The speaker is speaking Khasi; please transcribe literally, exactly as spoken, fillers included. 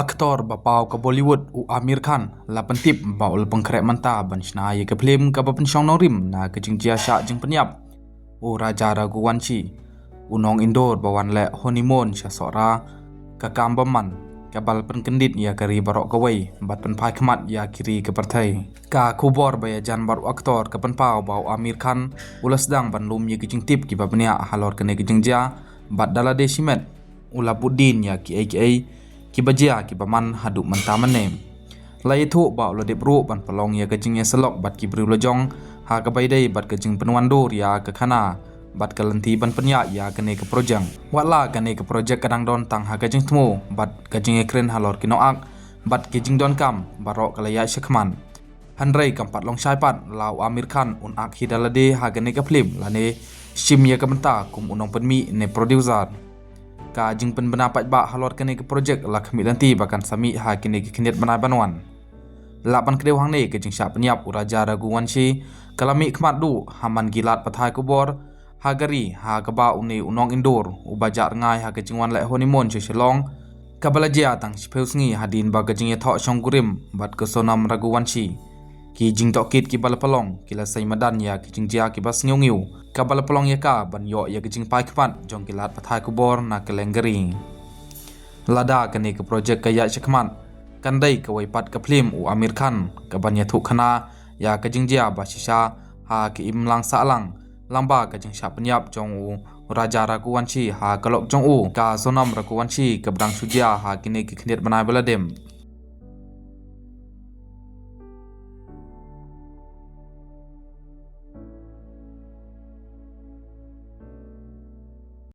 Actor ba paw ka Bollywood u Aamir Khan la pyntip ba u la pynkhreh mynta ban shna ïa ka phlim kaba pynshong nongrim na ka jingjia shah jingpynïap u Raja Raghuvanshi, u nong Indore ba wan leh honeymoon sha Sohra, ka kam bymman kaba la pynkyndit ïa ka ri baroh kawei bad pynphai khmat ïa ki ri ka pyrthei. Ka khubor ba ïajan bad u actor ka pynpaw ba u Aamir Khan u la sdang ban lum ïa ki jingtip kiba bniah halor kane ka jingjia, bad da lade shimet u la bud dien ïa kiei kiei kiba jia kiba man haduh mynta mynne. La ïathuh ba u la dep ruh ban pynlong ïa ka jingïasyllok bad ki briew lajong ha kaba ïadei bad ka jingpynwandur ïa ka khana bad ka lynti ban pynïaid ïa kane ka projek. Watla kane ka projek ka dang don tang ha ka jingthmu bad ka jingïakren halor ki nongak bad ki jingdonkam baroh ka la ïaid shakhmat. Hynrei kam pat long shai pat la u Aamir Khan un ak hi da lade ha kane ka phlim lane shim ïa ka bynta kum u nongpynmih ne producer. Ka jingpynbna paidbah halor kane ka projek la khmih lynti ba kan sa mih ha kine ki khyndiat bnai ban wan. Lah ban kdew hangne ka jingshah pynïap u Raja Raghuvanshi ka la mih khmat duh ha man ki lad pathai khubor ha ka ri ha kaba une u nong Indore uba jah rngai ha ka jingwan leh honeymoon sha Shillong, kaba la jia tang shiphew sngi hadien ba ka jingïathoh shongkurim bad ka Sonam Raghuvanshi. Ki jingtohkit kiba la pynlong ki la sei madan ïa ki jingjia kiba sngewsngew kaba la pynlong ïa ka ban ïoh ïa ka jingphai khmat jong ki lad pathai khubor na kylleng ka ri. Lada kane ka projek ka ïaid shakhmat, kan dei kawei pat ka phlim u Aamir Khan kaban ïathuh khana ïa ka jingjia ba shisha ha ka imlang sahlang lyngba ka jingshah pynïap jong u Raja Raghuvanshi ha ka lok jong u ka Sonam Raghuvanshi kaba dang shu jia ha kine ki khyndiat bnai ba la dep.